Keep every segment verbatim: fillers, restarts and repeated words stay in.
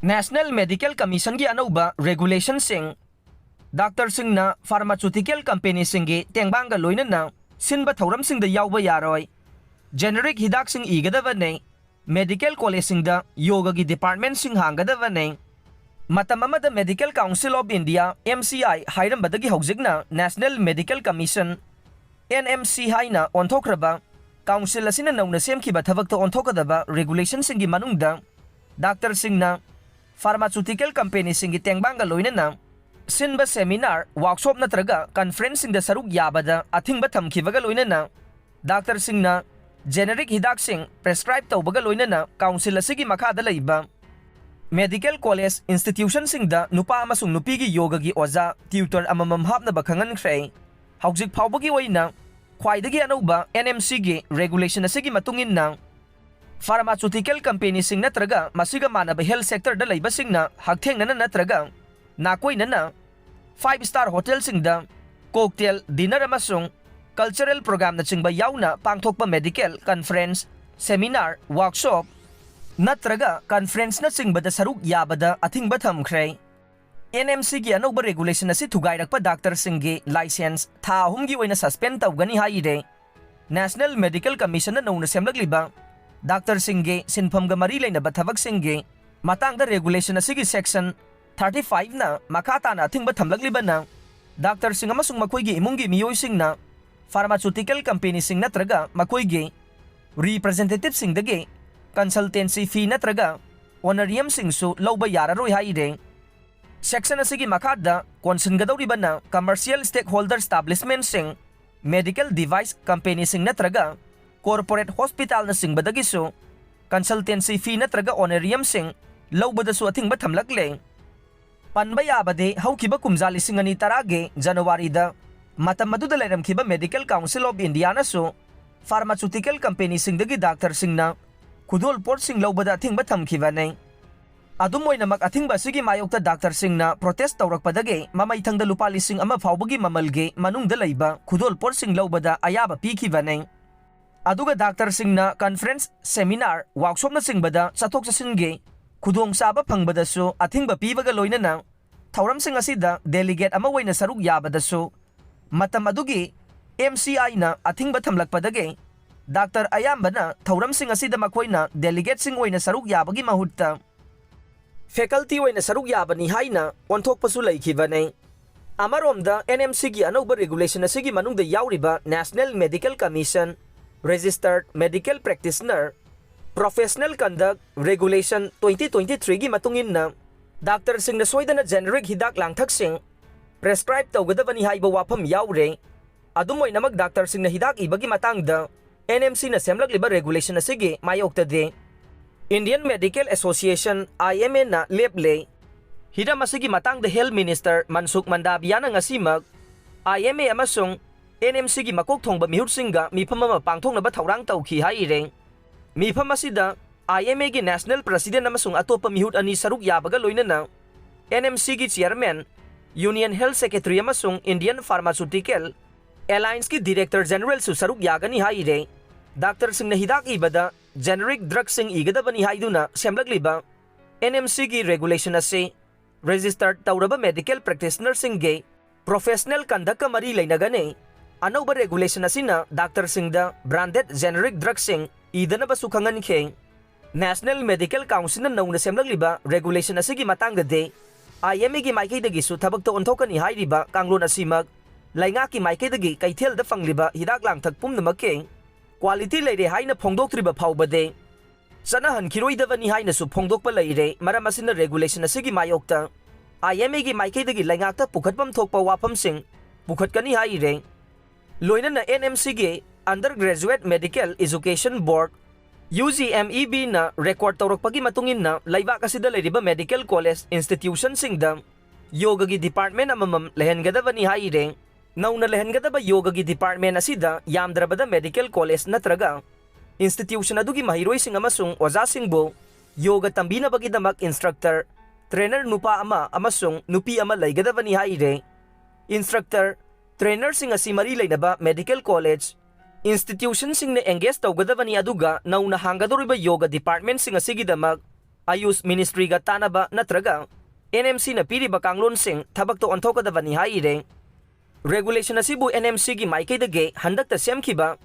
National Medical Commissionꯒꯤ ꯑꯅꯧꯕ regulationꯁꯤꯡ꯫ ꯗꯥꯛꯇꯔꯁꯤꯡꯅ pharmaceutical companyꯁꯤꯡꯒꯤ ꯇꯦꯡꯕꯥꯡꯒ ꯂꯣꯏꯅꯅ ꯁꯤꯟꯕ ꯊꯧꯔꯝꯁꯤꯡꯗ ꯌꯥꯎꯕ ꯌꯥꯔꯣꯏ꯫ Generic ꯍꯤꯗꯥꯛꯁꯤꯡ ꯏꯒꯗꯕꯅꯤ꯫ Medical collegeꯁꯤꯡꯗ ꯌꯣꯒꯒꯤ departmentꯁꯤꯡ ꯍꯥꯡꯒꯗꯕꯅꯤ꯫ ꯃꯇꯝ ꯑꯃꯗ Medical Council of India, M C I, ꯍꯥꯏꯔꯝꯕꯗꯒꯤ ꯍꯧꯖꯤꯛꯅ National Medical Commission, N M C, ꯍꯥꯏꯅ ꯑꯣꯟꯊꯣꯛꯈ꯭ꯔꯕ council ꯑꯁꯤꯅ ꯅꯧꯅ ꯁꯦꯝꯈꯤꯕ ꯊꯕꯛꯇ ꯑꯣꯟꯊꯣꯛꯀꯗꯕ regulationꯁꯤꯡꯒꯤ ꯃꯅꯨꯡꯗ ꯗꯥꯛꯇꯔꯁꯤꯡꯅ pharmaceutical companyꯁꯤꯡꯒꯤ ꯇꯦꯡꯕꯥꯡꯒ ꯂꯣꯏꯅꯅ ꯁꯤꯟꯕ seminar, workshop ꯅꯠꯇ꯭ꯔꯒ conferenceꯁꯤꯡꯗ ꯁꯔꯨꯛ ꯌꯥꯕꯗ ꯑꯊꯤꯡꯕ ꯊꯝꯈꯤꯕꯒ ꯂꯣꯏꯅꯅ ꯗꯥꯛꯇꯔꯁꯤꯡꯅ generic ꯍꯤꯗꯥꯛꯁꯤꯡ prescribe ꯇꯧꯕꯒ ꯂꯣꯏꯅꯅ council ꯑꯁꯤꯒꯤ ꯃꯈꯥꯗ ꯂꯩꯕ medical college institutionꯁꯤꯡꯗ ꯅꯨꯄꯥ ꯑꯃꯁꯨꯡ ꯅꯨꯄꯤꯒꯤ ꯌꯣꯒꯒꯤ ꯑꯣꯖꯥ, tutor, ꯑꯃꯃꯝ ꯍꯥꯞꯅꯕ ꯈꯪꯍꯟꯈ꯭ꯔꯦ꯫ ꯍꯧꯖꯤꯛ ꯐꯥꯎꯕꯒꯤ ꯑꯣꯏꯅ ꯈ꯭ꯋꯥꯏꯗꯒꯤ ꯑꯅꯧꯕ N M Cꯒꯤ regulation ꯑꯁꯤꯒꯤ ꯃꯇꯨꯡ ꯏꯟꯅ, pharmaceutical companyꯁꯤꯡ ꯅꯠꯇ꯭ꯔꯒ ꯃꯁꯤꯒ ꯃꯥꯟꯅꯕ health sectorꯗ ꯂꯩꯕꯁꯤꯡꯅ ꯍꯛꯊꯦꯡꯅꯅ ꯅꯠꯇ꯭ꯔꯒ ꯅꯥꯀꯣꯏꯅꯅ five star hotelꯁꯤꯡꯗ cocktail, dinner ꯑꯃꯁꯨꯡ cultural programꯅꯆꯤꯡꯕ ꯌꯥꯎꯅ ꯄꯥꯡꯊꯣꯛꯄ medical conference, seminar, workshop ꯅꯠꯇ꯭ꯔꯒ conferenceꯅꯆꯤꯡꯕꯗ ꯁꯔꯨꯛ ꯌꯥꯕꯗ ꯑꯊꯤꯡꯕ ꯊꯝꯈ꯭ꯔꯦ꯫ N M Cꯒꯤ ꯑꯅꯧꯕ regulation ꯑꯁꯤ ꯊꯨꯒꯥꯏꯔꯛꯄ ꯗꯥꯛꯇꯔꯁꯤꯡꯒꯤ license ꯊꯥ ꯑꯍꯨꯝꯒꯤ ꯑꯣꯏꯅ suspend ꯇꯧꯒꯅꯤ ꯍꯥꯏꯔꯦ꯫ National Medical Commissionꯅ ꯅꯧꯅ ꯁꯦꯝꯂꯛꯂꯤꯕ ꯗꯥꯛꯇꯔꯁꯤꯡꯒꯤ ꯁꯤꯟꯐꯝꯒ ꯃꯔꯤ ꯂꯩꯅꯕ ꯊꯕꯛꯁꯤꯡꯒꯤ ꯃꯇꯥꯡꯗ regulation ꯑꯁꯤꯒꯤ section thirty fiveꯅ ꯃꯈꯥ ꯇꯥꯅ ꯑꯊꯤꯡꯕ ꯊꯝꯂꯛꯂꯤꯕꯅ, ꯗꯥꯛꯇꯔꯁꯤꯡ ꯑꯃꯁꯨꯡ ꯃꯈꯣꯏꯒꯤ ꯏꯃꯨꯡꯒꯤ ꯃꯤꯑꯣꯏꯁꯤꯡꯅ pharmaceutical companyꯁꯤꯡ ꯅꯠꯇ꯭ꯔꯒ ꯃꯈꯣꯏꯒꯤ representativeꯁꯤꯡꯗꯒꯤ consultancy fee ꯅꯠꯇ꯭ꯔꯒ honorariumꯁꯤꯡꯁꯨ ꯂꯧꯕ ꯌꯥꯔꯔꯣꯏ ꯍꯥꯏꯔꯦ꯫ Section ꯑꯁꯤꯒꯤ ꯃꯈꯥꯗ ꯀꯣꯟꯁꯤꯟꯒꯗꯧꯔꯤꯕꯅ commercial stakeholder establishmentꯁꯤꯡ, medical device companyꯁꯤꯡ ꯅꯠꯇ꯭ꯔꯒ corporate hospitalꯅꯆꯤꯡꯕꯗꯒꯤꯁꯨ consultancy fee ꯅꯠꯇ꯭ꯔꯒ honorariumꯁꯤꯡ ꯂꯧꯕꯗꯁꯨ ꯑꯊꯤꯡꯕ ꯊꯝꯂꯛꯂꯦ꯫ ꯄꯟꯕ ꯌꯥꯕꯗꯤ, ꯍꯧꯈꯤꯕ ꯀꯨꯝꯖꯥ ꯂꯤꯁꯤꯡ ꯑꯅꯤ ꯇꯔꯥꯒꯤ Januaryꯗ ꯃꯇꯝ ꯑꯗꯨꯗ ꯂꯩꯔꯝꯈꯤꯕ Medical Council of Indiaꯅꯁꯨ pharmaceutical companyꯁꯤꯡꯗꯒꯤ ꯗꯥꯛꯇꯔꯁꯤꯡꯅ ꯈꯨꯗꯣꯜꯄꯣꯠꯁꯤꯡ ꯂꯧꯕꯗ ꯑꯊꯤꯡꯕ ꯊꯝꯈꯤꯕꯅꯤ꯫ ꯑꯗꯨꯝ ꯑꯣꯏꯅꯃꯛ, ꯑꯊꯤꯡꯕ ꯑꯁꯤꯒꯤ ꯃꯥꯌꯣꯛꯇ ꯗꯥꯛꯇꯔꯁꯤꯡꯅ protest ꯇꯧꯔꯛꯄꯗꯒꯤ ꯃꯃꯩꯊꯪꯗ ꯂꯨꯄꯥ ꯂꯤꯁꯤꯡ ꯑꯃ ꯐꯥꯎꯕꯒꯤ ꯃꯃꯜꯒꯤ ꯃꯅꯨꯡꯗ ꯂꯩꯕ ꯈꯨꯗꯣꯜꯄꯣꯠꯁꯤꯡ ꯂꯧꯕꯗ ꯑꯌꯥꯕ ꯄꯤꯈꯤꯕꯅꯤ꯫ ꯑꯗꯨꯒ ꯗꯥꯛꯇꯔꯁꯤꯡꯅ conference, seminar, workshopꯅꯆꯤꯡꯕꯗ ꯆꯠꯊꯣꯛ ꯆꯠꯁꯤꯟꯒꯤ ꯈꯨꯗꯣꯡꯆꯥꯕ ꯐꯪꯕꯗꯁꯨ ꯑꯊꯤꯡꯕ ꯄꯤꯕꯒ ꯂꯣꯏꯅꯅ ꯊꯧꯔꯝꯁꯤꯡ ꯑꯁꯤꯗ delegate ꯑꯃ ꯑꯣꯏꯅ ꯁꯔꯨꯛ ꯌꯥꯕꯗꯁꯨ ꯃꯇꯝ ꯑꯗꯨꯒꯤ M C I ꯅ ꯑꯊꯤꯡꯕ ꯊꯝꯂꯛꯄꯗꯒꯤ ꯗꯥꯛꯇꯔ ꯑꯌꯥꯝꯕꯅ ꯊꯧꯔꯝꯁꯤꯡ ꯑꯁꯤꯗ ꯃꯈꯣꯏꯅ delegateꯁꯤꯡ ꯑꯣꯏꯅ ꯁꯔꯨꯛ ꯌꯥꯕꯒꯤ ꯃꯍꯨꯠꯇ faculty ꯑꯣꯏꯅ ꯁꯔꯨꯛ ꯌꯥꯕꯅꯤ ꯍꯥꯏꯅ ꯑꯣꯟꯊꯣꯛꯄꯁꯨ ꯂꯩꯈꯤꯕꯅꯤ꯫ ꯑꯃꯔꯣꯝꯗ N M Cꯒꯤ ꯑꯅꯧꯕ regulation ꯑꯁꯤꯒꯤ ꯃꯅꯨꯡꯗ ꯌꯥꯎꯔꯤꯕ National Medical Commission, Registered Medical Practitioner, Professional Conduct Regulation twenty twenty-threeꯒꯤ ꯃꯇꯨꯡ ꯏꯟꯅ ꯗꯥꯛꯇꯔꯁꯤꯡꯅ ꯁꯣꯏꯗꯅ generic ꯍꯤꯗꯥꯛ ꯂꯥꯡꯊꯛꯁꯤꯡ prescribe ꯇꯧꯒꯗꯕꯅꯤ ꯍꯥꯏꯕ ꯋꯥꯐꯝ ꯌꯥꯎꯔꯦ꯫ ꯑꯗꯨꯝ ꯑꯣꯏꯅꯃꯛ ꯗꯥꯛꯇꯔꯁꯤꯡꯅ ꯍꯤꯗꯥꯛ ꯏꯕꯒꯤ ꯃꯇꯥꯡꯗ N M Cꯅ ꯁꯦꯝꯂꯛꯂꯤꯕ regulation ꯑꯁꯤꯒꯤ ꯃꯥꯌꯣꯛꯇꯗꯤ Indian Medical Association, I M Aꯅ ꯂꯦꯞꯂꯦ꯫ ꯍꯤꯔꯝ ꯑꯁꯤꯒꯤ ꯃꯇꯥꯡꯗ Health Minister ꯃꯟꯁꯨꯈ ꯃꯟꯗꯥꯕꯤꯌꯥꯅ ꯉꯁꯤꯃꯛ I M A ꯑꯃꯁꯨꯡ N M Cꯒꯤ ꯃꯀꯣꯛ ꯊꯣꯡꯕ ꯃꯤꯍꯨꯠꯁꯤꯡꯒ ꯃꯤꯐꯝ ꯑꯃ ꯄꯥꯡꯊꯣꯛꯅꯕ ꯊꯧꯔꯥꯡ ꯇꯧꯈꯤ ꯍꯥꯏꯔꯦ꯫ ꯃꯤꯐꯝ ꯑꯁꯤꯗ I M Aꯒꯤ National President ꯑꯃꯁꯨꯡ ꯑꯇꯣꯞꯄ ꯃꯤꯍꯨꯠ ꯑꯅꯤ ꯁꯔꯨꯛ ꯌꯥꯕꯒ ꯂꯣꯏꯅꯅ N M Cꯒꯤ Chairman, Union Health Secretary ꯑꯃꯁꯨꯡ Indian Pharmaceutical Allianceꯀꯤ Director Generalꯁꯨ ꯁꯔꯨꯛ ꯌꯥꯒꯅꯤ ꯍꯥꯏꯔꯦ꯫ ꯗꯥꯛꯇꯔꯁꯤꯡꯅ ꯍꯤꯗꯥꯛ ꯏꯕꯗ generic drugꯁꯤꯡ ꯏꯒꯗꯕꯅꯤ ꯍꯥꯏꯗꯨꯅ ꯁꯦꯝꯂꯛꯂꯤꯕ N M Cꯒꯤ regulation ꯑꯁꯤ registered ꯇꯧꯔꯕ medical practitionerꯁꯤꯡꯒꯤ professional conductꯀ ꯃꯔꯤ ꯂꯩꯅꯒꯅꯤ꯫ ꯑꯅꯧꯕ regulation ꯑꯁꯤꯅ ꯗꯥꯛꯇꯔꯁꯤꯡꯗ branded generic drugꯁꯤꯡ ꯏꯗꯅꯕꯁꯨ ꯈꯪꯍꯟꯈꯤ꯫ National Medical Councilꯅ ꯅꯧꯅ ꯁꯦꯝꯂꯛꯂꯤꯕ regulation ꯑꯁꯤꯒꯤ ꯃꯇꯥꯡꯗꯗꯤ I M Aꯒꯤ ꯃꯥꯏꯀꯩꯗꯒꯤꯁꯨ ꯊꯕꯛꯇ ꯑꯣꯟꯊꯣꯛꯀꯅꯤ ꯍꯥꯏꯔꯤꯕ ꯀꯥꯡꯂꯣꯟ ꯑꯁꯤꯃꯛ ꯂꯩꯉꯥꯛꯀꯤ ꯃꯥꯏꯀꯩꯗꯒꯤ ꯀꯩꯊꯦꯜꯗ ꯐꯪꯂꯤꯕ ꯍꯤꯗꯥꯛ ꯂꯥꯡꯊꯛ ꯄꯨꯝꯅꯃꯛꯀꯤ quality ꯂꯩꯔꯦ ꯍꯥꯏꯅ ꯐꯣꯡꯗꯣꯛꯇ꯭ꯔꯤꯕ ꯐꯥꯎꯕꯗꯤ ꯆꯠꯅꯍꯟꯈꯤꯔꯣꯏꯗꯕꯅꯤ ꯍꯥꯏꯅꯁꯨ ꯐꯣꯡꯗꯣꯛꯄ ꯂꯩꯔꯦ꯫ ꯃꯔꯝ ꯑꯁꯤꯅ regulation ꯑꯁꯤꯒꯤ ꯃꯥꯌꯣꯛꯇ I M Aꯒꯤ ꯃꯥꯏꯀꯩꯗꯒꯤ ꯂꯩꯉꯥꯛꯇ ꯄꯨꯈꯠꯐꯝ ꯊꯣꯛꯄ ꯋꯥꯐꯝꯁꯤꯡ ꯄꯨꯈꯠꯀꯅꯤ ꯍꯥꯏꯔꯦ꯫ ꯂꯣꯏꯅꯅ N M Cꯒꯤ Undergraduate Medical Education Board, U G M E Bꯅ record ꯇꯧꯔꯛꯄꯒꯤ ꯃꯇꯨꯡ ꯏꯟꯅ ꯂꯩꯕꯥꯛ ꯑꯁꯤꯗ ꯂꯩꯔꯤꯕ medical college institutionꯁꯤꯡꯗ ꯌꯣꯒꯒꯤ department ꯑꯃꯃꯝ ꯂꯩꯍꯟꯒꯗꯕꯅꯤ ꯍꯥꯏꯔꯦ꯫ ꯅꯧꯅ ꯂꯩꯍꯟꯒꯗꯕ ꯌꯣꯒꯒꯤ department ꯑꯁꯤꯗ ꯌꯥꯝꯗ꯭ꯔꯕꯗ medical college ꯅꯠꯇ꯭ꯔꯒ institution ꯑꯗꯨꯒꯤ ꯃꯍꯩꯔꯣꯏꯁꯤꯡ ꯑꯃꯁꯨꯡ ꯑꯣꯖꯥꯁꯤꯡꯕꯨ ꯌꯣꯒ ꯇꯝꯕꯤꯅꯕꯒꯤꯗꯃꯛ instructor, trainer ꯅꯨꯄꯥ ꯑꯃ ꯑꯃꯁꯨꯡ ꯅꯨꯄꯤ ꯑꯃ ꯂꯩꯒꯗꯕꯅꯤ ꯍꯥꯏꯔꯦ꯫ Instructor, trainerꯁꯤꯡ ꯑꯁꯤ ꯃꯔꯤ ꯂꯩꯅꯕ medical college, institutionꯁꯤꯡꯅ engage ꯇꯧꯒꯗꯕꯅꯤ, ꯑꯗꯨꯒ ꯅꯧꯅ ꯍꯥꯡꯒꯗꯧꯔꯤꯕ ꯌꯣꯒ departmentꯁꯤꯡ ꯑꯁꯤꯒꯤꯗꯃꯛ ꯑꯌꯨꯁ ꯃꯤꯅꯤꯁꯇ꯭ꯔꯤꯒ ꯇꯥꯟꯅꯕ ꯅꯠꯇ꯭ꯔꯒ ꯑꯦꯟ ꯑꯦꯝ ꯁꯤꯅ ꯄꯤꯔꯤꯕ ꯀꯥꯡꯂꯣꯟꯁꯤꯡ ꯊꯕꯛꯇ ꯑꯣꯟꯊꯣꯛꯀꯗꯕꯅꯤ ꯍꯥꯏꯔꯦ꯫ ꯔꯦꯒꯨꯂꯦꯁꯟ ꯑꯁꯤꯕꯨ ꯑꯦꯟ ꯑꯦꯝ ꯁꯤꯒꯤ ꯃꯥꯏꯀꯩꯗꯒꯤ ꯍꯟꯗꯛꯇ ꯁꯦꯝꯈꯤꯕ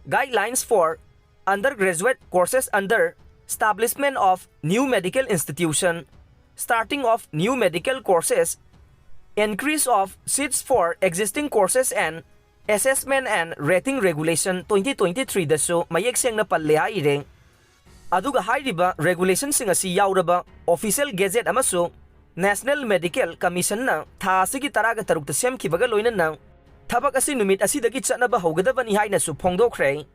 Guidelines for Undergraduate Courses under Establishment of New Medical Institution, Starting of New Medical Courses, Increase of Seats for Existing Courses and Assessment and Rating Regulation twenty twenty-three ꯗꯁꯨ ꯃꯌꯦꯛ ꯁꯦꯡꯅ ꯄꯜꯂꯦ ꯍꯥꯏꯔꯦ꯫ ꯑꯗꯨꯒ ꯍꯥꯏꯔꯤꯕ ꯔꯦꯒꯨꯂꯦꯁꯟꯁꯤꯡ ꯑꯁꯤ ꯌꯥꯎꯔꯕ ꯑꯣꯐꯤꯁꯤꯌꯦꯜ ꯒꯦꯖꯦꯠ ꯑꯃꯁꯨ ꯅꯦꯁꯅꯦꯜ ꯃꯦꯗꯤꯀꯦꯜ ꯀꯃꯤꯁꯟꯅ ꯊꯥ ꯑꯁꯤꯒꯤ ꯇꯔꯥꯒ ꯇꯔꯨꯛꯇ ꯁꯦꯝꯈꯤꯕꯒ ꯂꯣꯏꯅꯅ ꯊꯕꯛ ꯑꯁꯤ ꯅꯨꯃꯤꯠ ꯑꯁꯤꯗꯒꯤ ꯆꯠꯅꯕ ꯍꯧꯒꯗꯕꯅꯤ ꯍꯥꯏꯅꯁꯨ ꯐꯣꯡꯗꯣꯛꯈ꯭ꯔꯦ꯫